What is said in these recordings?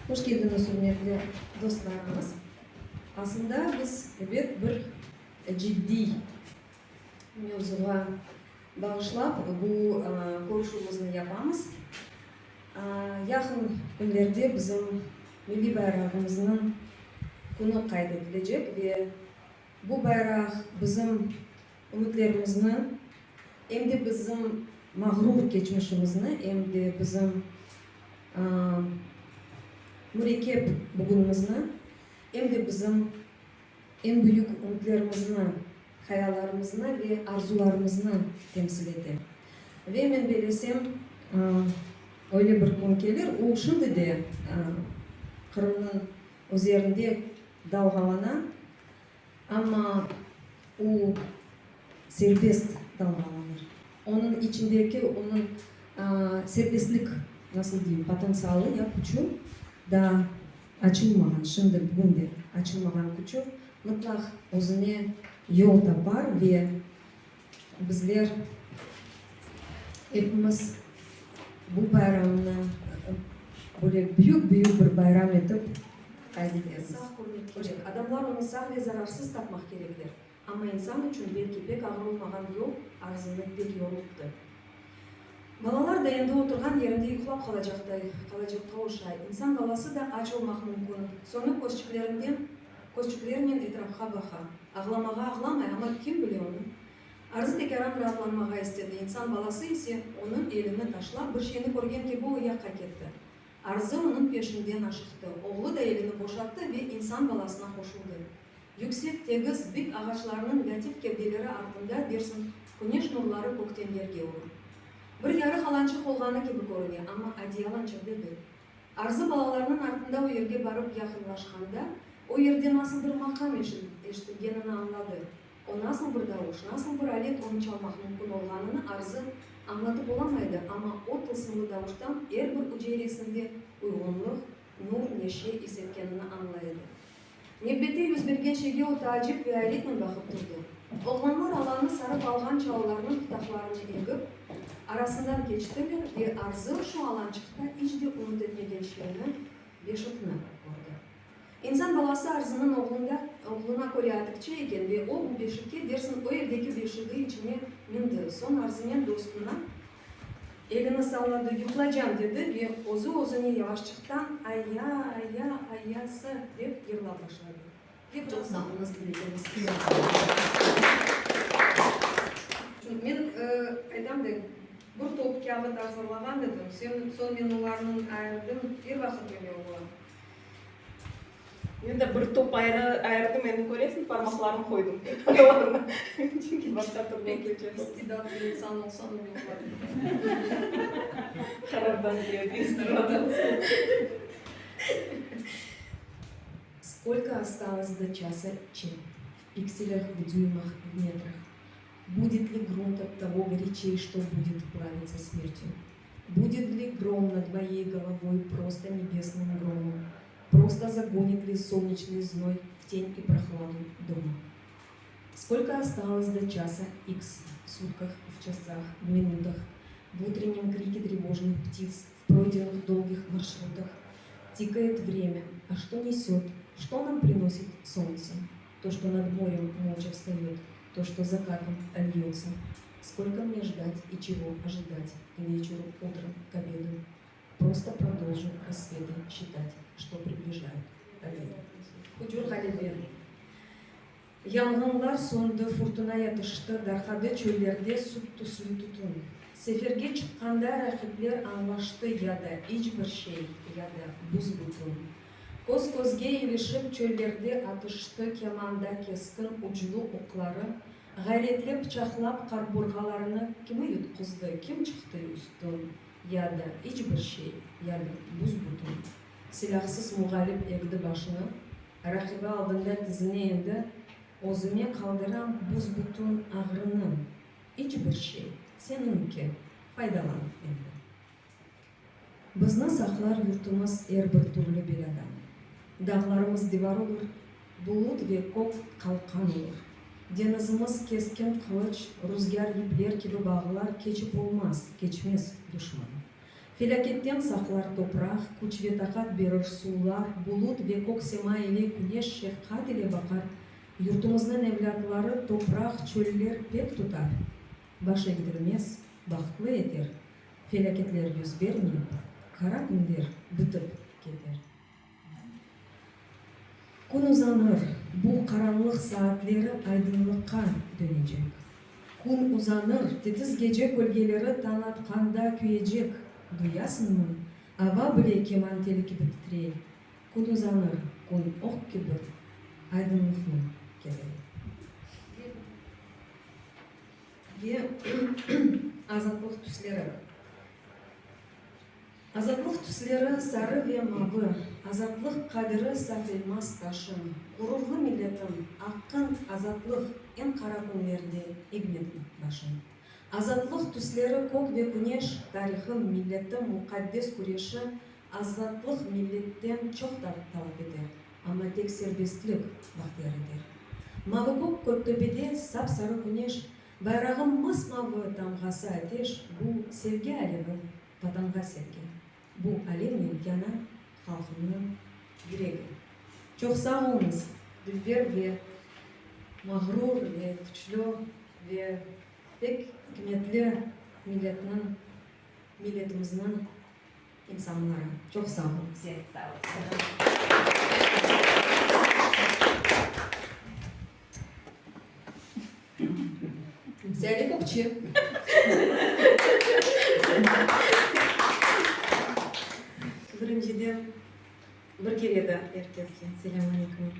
Hoş keldiñiz, ürmetli dostlarımız! Aslında biz, ebet, bir ciddiy mevzuğa bağışlap bu körüşüvimizni yapamız. Yaqın künlerde bizim milliy bayrağımıznıñ künü qayd etilecek ve bu bayraq bizim ümütlerimizni, em de bizim mağrur keçmişimizni, em de bizim mürekkep bugünimizni, em de bizim eñ büyük ümütlerimizni, hayallarımıznı ve arzularımıznı temsil ete. Ve men bellesem, öyle bir kün kelir, o şimdi de Qırımnıñ üzerinde dalğalana, amma o serbest dalğalanır. Onıñ içindeki onıñ serbestlik, nasıl deyim, potentsialı ya küçü daa açılmağan, şimdi, bugün de açılmağan küçü mıtlaq özüne yol tapar ve bizler epimiz bu bayramnı böyle büyük-büyük bir bayram etip qayd etermiz. Sağ körmek kerek. Adamlar onı sağ ve zararsız tapmaq kerekler. Amma insan içün belki pek ağır olmağan yol Arzını pek yorulttı. Balalar da endi oturğan yerinde yuqlap qalacaqday, qalacaqqa oşay. İnsan balası da aç olmaq mümkün. Sönük közçiklerinden, közçiklerinen etrafqa baqa. Ağlamağa ağlamay, amma kim bile onı? Arzı tekâran raatlanmağa istedi, insan balası ise onıñ elini taşlap, bir şeyni körgen kibi o yaqqa ketti. Arzı onıñ peşinden aşıqtı. Oğlu da elini boşattı ve insan balasına qoşuldı. Yüksek, tegiz, bik ağaçlarnıñ lâtif kevdeleri artında, dersiñ, küneş nurları kökten yerge ura. Bir yarıq alançıq olğanı kibi körüne, amma adiy alançıq degil. Arzı balalarnıñ artında o yerge barıp yaqınlaşqanda, o yerde nasıldır maqam eşitilgenini añladı. O nasıl bir davuş, nasıl bir alet onı çalmaq mümkün olğanını Arzı añlatıp olamaydı, amma o tılsımlı davuştan er bir üceyresinde uyğunlıq, nur, neşe is etkenini añlay edi. Nevbette yüz bergen şeyge o taacip ve ayretnen baqıp turdı. Oğlanlar alannı sarıp alğan çalılarnıñ pıtaqlarını egip, arasından keçtiler ve Arzı şu alançıqta iç de ümüt etmegen şeyni, beşikni kördi. İnsan balası Arzınıñ oğlunda, oğluna köre atikçe eken ve o bu beşikke, dersiñ, o evdeki beşigi içine mindi. Soñ Arzınen dostuna Elini salladı, yuqlacam, dedi ve özü-özüne yavaşçıqtan Ayya, ayya, ayyası, dep yırlap başladı. Ve Çoq sağ oluñız, diñlegeniñiz içün. Men aytam da, bir top kâğıt azırlağan edim, soñ men olarnıñ ayırdım, er vaqıt öyle ola. Men de bir top ayırdım, endi köresiñ, parmaqlarımı qoydım aralarına, çünki başqa türlü Pek istidatlı insan olsañ, öyle ola. Qarardan ziyade istidatlı. Skolko ostalos do çasa Ç, v pikselâh, v dюймах, v metrah? Budet li grunt ot togo gorячей, çto budet plavitsa smertyu? Budet li grom nad moyey golovoy prosto nebesnym gromom, Prosto zagonit li solneçnyy znoy v ten i prohladu doma? Skolko ostalos do çasa iks v sutkah, v çasah, v minutah, V utrennem krike trevojnyh ptits, v proydennyh dolgih marşrutah? Tikает vremya, a çto neset, çto nam prinosit solntse? To, çto nad morem molça vstayot, to, çto zakatom lьется. Skolko mne ždat i çego ojidать k veçerу, utrом, k obedu? Prosto prodolju rassvety şçitat, çto približayut pobedu. Hucur ğalebe. Yanğınlar söndi, furtuna yatıştı, darqadı çöllerde süt tüslü tütün. Seferge çıqqanda raqipler añlaştı ya da iç bir şey, ya da büs-bütün. Köz-közge ilişip çöllerde atıştı kemanda keskin uclu oqları, ğayretle pıçaqlap qarburğalarını kimi yutquzdı, kim çıqtı üstün, ya da iç bir şey, ya da büs-bütün. Silâhsız muğalip egdi başını, raqibi aldında tizine endi, Özüme qaldıram büs-bütün ağrını, iç bir şey, seniñki, faydalan endi. Bizni saqlar yurtumız er bir türlü belâdan. Dağlarımız divar olur, bulut ve kök qalqan olur. Deñizimiz keskin qılıç, ruzgâr yipler kibi bağlar keçip olmaz, keçmez duşman. Felâketten saqlar topraq, küç ve taqat berir suvlar, bulut ve kök sema ile küneş şefqat ile baqar, yurtumıznıñ evlâtları topraq, çöller pek tutar, baş egdirmez, bahtlı eter, felâketler yüz bermeyip, qara künler bitip keter. Kün uzanır, bu qaranlıq saatleri aydınlıqqa dönecek. Kün uzanır, titiz gece kölgeleri tañ atqanda küyecek, duyasıñmı, ava bile keman teli kibi titrey. Kün uzanır, kün oq kibi aydınlıqnı ketire. Ve azatlıq tüsleri. Azatlıq tüsleri sarı ve mavı, Azatlıq qadiri saf elmaz taşım, Ğururlı milletim, aqqıñ azatlıq, Eñ qara künlerde egmediñ başıñ. Azatlıq tüsleri kök ve küneş, Tarihım, milletim muqaddes küreşi, Azatlıq milletten çoq talap eter, Amma tek serbestlik bahtiyar eter. Mavı kök köktöpede sap-sarı küneş, Bayrağım mıs-mavı, tamğası ateş, Bu sevgi alevi, Vatanğa sevgi. Bu alevnen yana halqımnıñ yüregi. Çoq sağ oluñız, dülber ve mağrur ve küçlü ve pek ikmetli milletniñ, milletimizniñ insanları. Çoq sağ oluñız. Seyale Kökçe. Birinciden, bir kere daa er keske selâm aleyküm.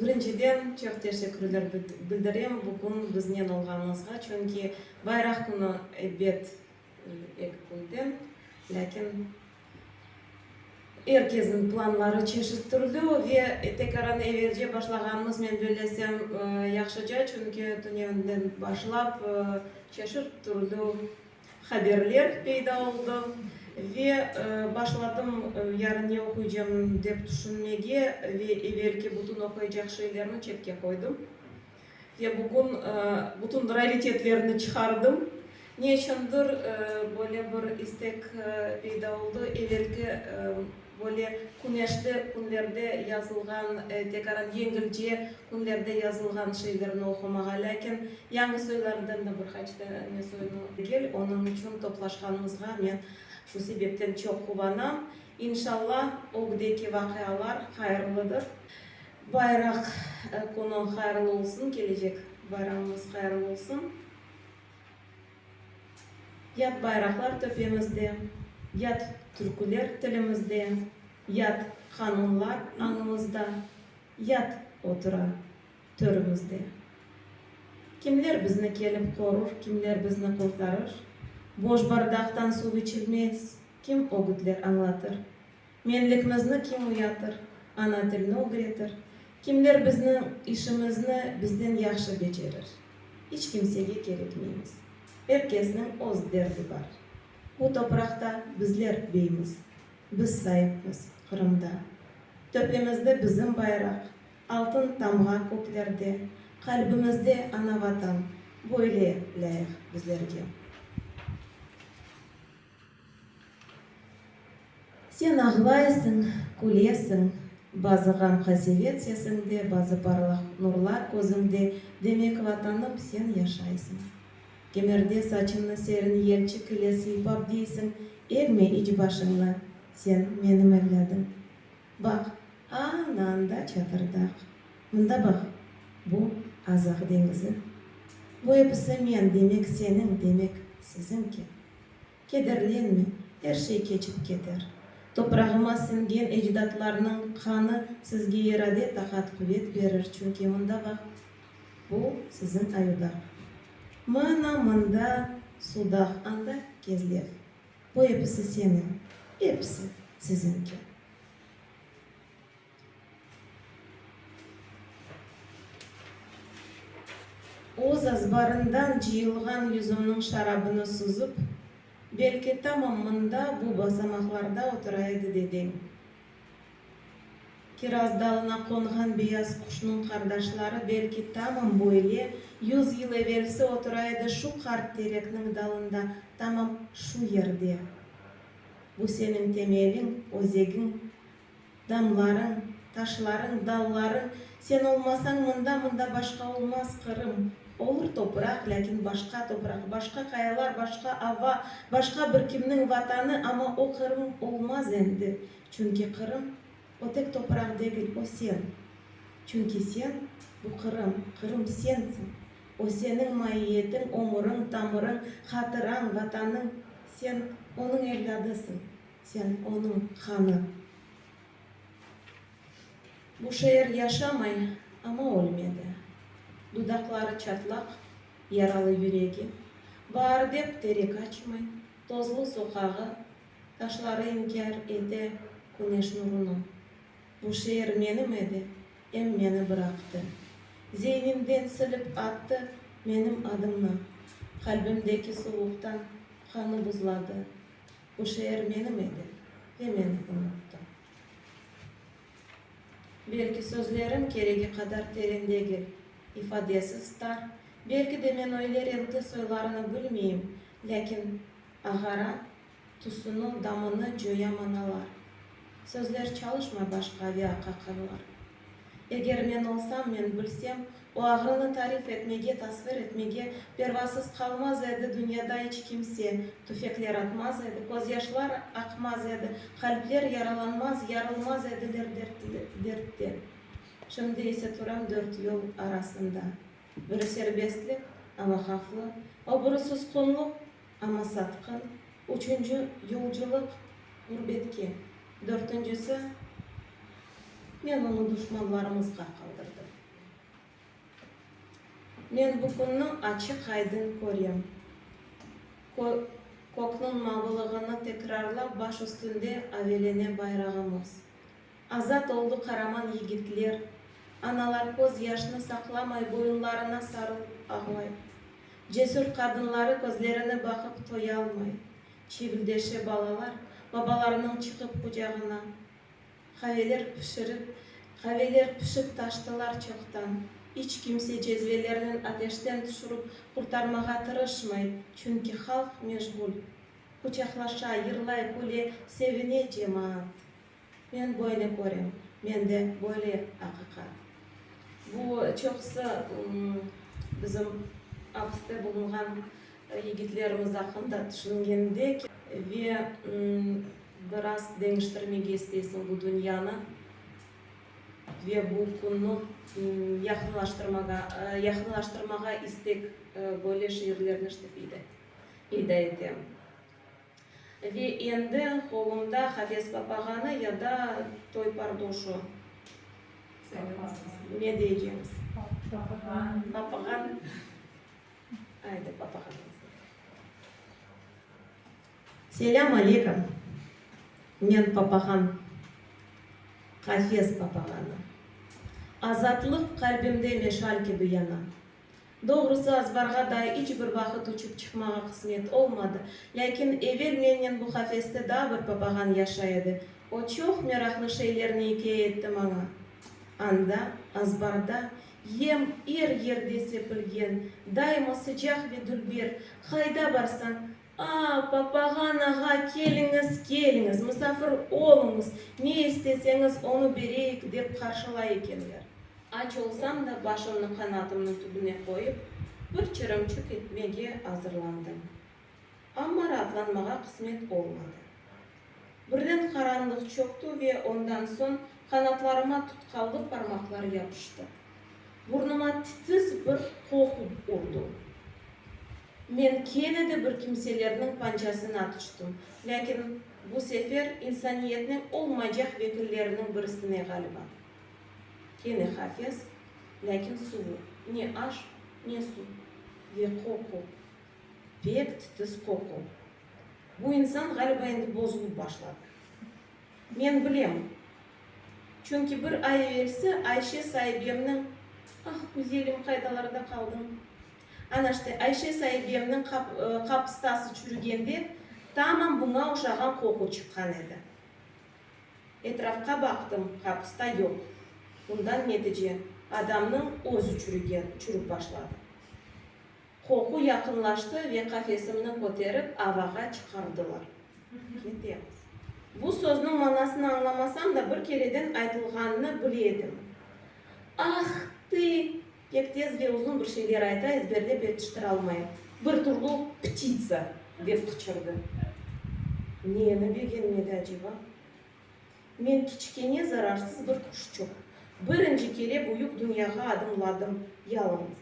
Birinciden, çoq teşekkürler bildirem bugün biznen olğanıñızğa, çünki Bayraq künü, ebet, eki künden, lâkin Er kesniñ planları çeşit türlü ve tekaran evelce başlağanımız, men bellesem, yahşıca, çünki tünevinden başlap çeşit türlü haberler peyda oldı ve başladım yarın ne oquycam dep tüşünmege ve evelki bütün oquycaq şeylerni çetke qoydım. Ve bugün bütün raritetlerni çıqardım. Ne içündir böyle bir istek peyda oldı, evelki böyle küneşli künlerde yazılğan, tekaran yengilce künlerde yazılğan şeylerni oqumağa. Lâkin yañı soylarından da bir qaç tane soyunı degil, onıñ içün toplaşqanımızğa men şu sebepten çoq quvanam. İnşallah, ögdeki vaqialar hayırlıdır. Bayraq künü hayırlı olsun, kelecek bayramımız hayırlı olsun. Yat bayraqlar töpemizde, yat türküler tilimizde, yat qanunlar añımızda, yat otura törümizde. Kimler bizni kelip qorur, kimler bizni qurtarır? Boş bardaqtan suv içilmez, kim ögütler añlatır? Menlikmizni kim uyatır, ana tilni ögretir? Kimler bizniñ işimizni bizden yahşı becerir? İç kimsege kerekmeymiz. Er kesniñ öz derdi bar. Bu topraqta bizler beymiz, biz saipmiz Qırımda. Töpemizde bizim bayraq, altın tamğa köklerde, qalbimizde ana-Vatan, böyle lâyıq bizlerge. Sen ağlaysıñ, külesiñ, bazı ğam-qasevet sesiñde, bazı parlaq nurlar közüñde, demek, Vatanım, sen yaşaysıñ. Kemerde saçıñnı serin yelçik ile sıypap deysiñ, Egme iç başıñnı, sen menim evlâdım. Baq, a-na anda Çatırdağ. Mında baq, bu Azaq deñizi. Bu episi men, demek seniñ, demek siziñki. Kederlenme, er şey keçip keter. Toprağıma siñgen ecdatlarnıñ qanı sizge irade, taqat, quvet berir, çünki mında baq, bu siziñ Ayudağ. Mına mında Sudaq, anda Kezlev. Bu episi seniñ, episi siziñki. Öz azbarından cıyılğan yüzümniñ şarabını süzip, belki tamam mında, bu basamaqlarda otura edi dedeñ. Kiraz dalına qonğan beyaz quşnıñ qardaşları belki tamam böyle yüz yıl evelsi otura edi şu qart terekniñ dalında, tamam şu yerde. Bu seniñ temeliñ, özegiñ, damlarıñ, taşlarıñ, dallarıñ. Sen olmasañ mında, mında başqa olmaz, Qırım. Olur topraq, lâkin başqa topraq, başqa qayalar, başqa ava, başqa bir kimniñ Vatanı, amma o Qırım olmaz endi. Çünki Qırım, o tek topraq degil, o sen. Çünki sen, bu Qırım, Qırım sensiñ. O seniñ maiyetiñ, ömüriñ, tamırıñ, hatırañ, Vatanıñ. Sen onıñ evlâdısıñ, sen onıñ qanı. Bu şeer yaşamay, amma ölmedi. Dudaqları çatlaq, yaralı yüregi, baar dep terek açmay, tozlu soqağı, taşları inkâr ete küneş nurunı. Bu şeer menim edi, em meni bıraqtı. Zeynimden silip attı menim adımnı. Qalbimdeki suvuqtan qanı buzladı. Bu şeer menim edi ve meni unuttı. Belki sözlerim keregi qadar teren degil, ifadesiz, tar, belki de men öyle renkli soylarını bilmeyim, lâkin ağara, tüsüni, damını coya manalar. Sözler çalışmay başqa ve aqa qanlar. Eger men olsam, men bilsem, o ağrını tarif etmege, tasvir etmege pervasız qalmaz edi dünyada iç kimse, tüfekler atmaz edi, közyaşlar aqmaz edi, qalpler yaralanmaz, yarılmaz ediler dertten. Şimdi ise turam dört yol arasında. Biri serbestlik, amma havflı, o biri susqunlıq, amma satqın, üçünci, yolculıq, ğurbetke, dörtüncisi, men onı duşmanlarımızğa qaldırdım. Men bu künni açıq-aydın körem. Kökniñ mavılığını tekrarlap baş üstünde avelene bayrağımız. Azat oldı qaraman yigitler, analar köz yaşnı saqlamay boyunlarına sarılıp ağlay. Cesür qadınları közlerine baqıp toyalmay. Çivildeşe balalar babalarınıñ çıqıp qucağına. Qaveler pişirip, qaveler pişip taştılar çoqtan. İç kimse cezvelernin ateşten tüşürip qurtarmağa tırışmay, çünki halq meşğul. Quçaqlaşa, yırlay, küle, sevine cemaat. Men böyle körem, mende böyle aqiqat. Bu çoqusı bizim apiste bulunğan yigitlerimiz aqqında tüşüngende ve biraz deñiştirmege isteysiñ bu dünyanı ve bu künni yaqınlaştırmağa yaqınlaştırmağa istek böyle şiirlerni işte peyda ete. Ve endi qolumda Hafez papağanı ya da toy pardoşu. Ne deycemiz? Papağan. Papağan. Ayda, papağan olsun. Selâm aleyküm. Men papağan. Hafez papağanı. Azatlıq qalbimde meşal kibi yana. Doğrusı, azbarğa daa iç bir vaqıt uçıp çıqmağa qısmet olmadı. Lâkin evel mennen bu qafeste daa bir papağan yaşay edi. O çoq meraqlı şeylerni ikâye etti maña. Anda, azbarda, yem er yerde sepilgen, daima sıcaq ve dülber, qayda barsañ, A, papağan ağa, keliñiz, keliñiz, musafir oluñız, ne isteseñiz, onı bereyik, dep qarşılay ekenler. Aç olsam da, başımnı qanatımnıñ tübüne qoyıp, bir çırımçıq etmege azırlandım. Amma raatlanmağa qısmet olmadı. Birden qaranlıq çökti ve ondan soñ qanatlarıma tutqallı parmaqlar yapıştı. Burnuma titiz bir qoqu urdı. Men kene de bir kimselerniñ pancasına tüştim, lâkin bu sefer insaniyetniñ olmaycaq vekilleriniñ birisine ğaliba. Kene hafez, lâkin suvuq, ne aş, ne suv. Ve qoqu. Pek titiz qoqu. Bu insan ğaliba endi bozulıp başladı. Men bilem. Çünki bir ay evelsi Ayşe saibemniñ, Ah, güzelim, qaydalarda qaldıñ? Ana işte, Ayşe saibemniñ qapıstası çürügende, tamam buña oşağan qoqu çıqqan edi. Etrafqa baqtım, qapısta yoq. Bundan netice, adamnıñ özü çürügen, çürüp başladı. Qoqu yaqınlaştı ve qafesimni köterip avağa çıqardılar. Ketemiz. manasını añlamasam da, bir kereden aytılğanını bile edim. Ah, tı! Pek tez ve uzun bir şeyler ayta, ezberlep yetiştiralmayım. Bir türlü ptitsa! dep qıçırdı. Neni begenmedi aceba? Men kiçkene zararsız bir quşçıq. Birinci kere büyük dünyağa adımladım, yalıñız.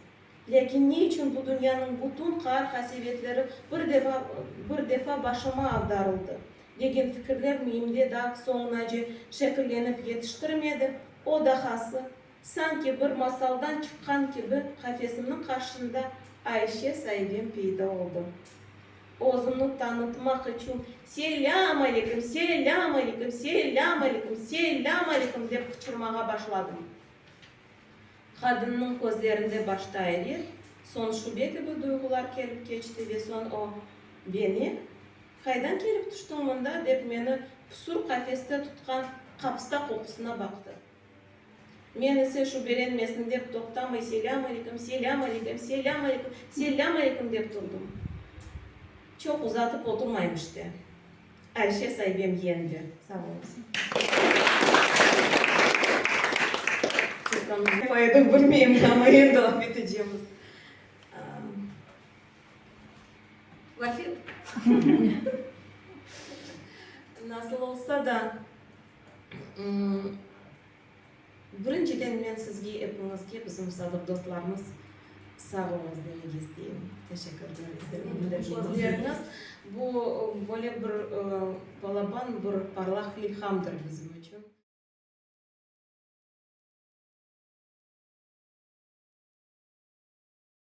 Lâkin ne içün bu dünyanıñ bütün qaar-qasevetleri bir defa bir defa başıma avdarıldı? degen fikirler miyimde daa soñunace şekillenip yetiştirmedi, o dahası, sanki bir masaldan çıqqan kibi qafesimniñ qarşında Ayşe saibem peyda oldı. Özüni tanıtmaq içün Selâm aleyküm, selâm aleyküm, selâm aleyküm, selâm aleyküm dep qıçırmağa başladım. Qadınnıñ közlerinde başta ayret, soñ şübe kibi duyğular kelip keçti ve soñ o, Benek, qaydan kelip tüştiñ mında? dep meni püsür qafeste tutqan qapsta qoqusına baqtı. Men ise şübelenmesin dep toqtamay Selâm aleyküm, selâm aleyküm, selâm aleyküm, selâm aleyküm dep turdım. Çoq uzatıp oturmayım işte. Ayşe saibem yendi. Sağ oluñız. Çoqtan bilmeyim, amma endi laf etecemiz. Laf et. Nasıl olsa da, birinciden men sizge epiñizge, bizim sadıq dostlarımız, sağ oluñız demege isteyim. Teşekkürler bildirgeniñiz. Bu böyle bir balaban bir parlaq ilhamdır bizim içün.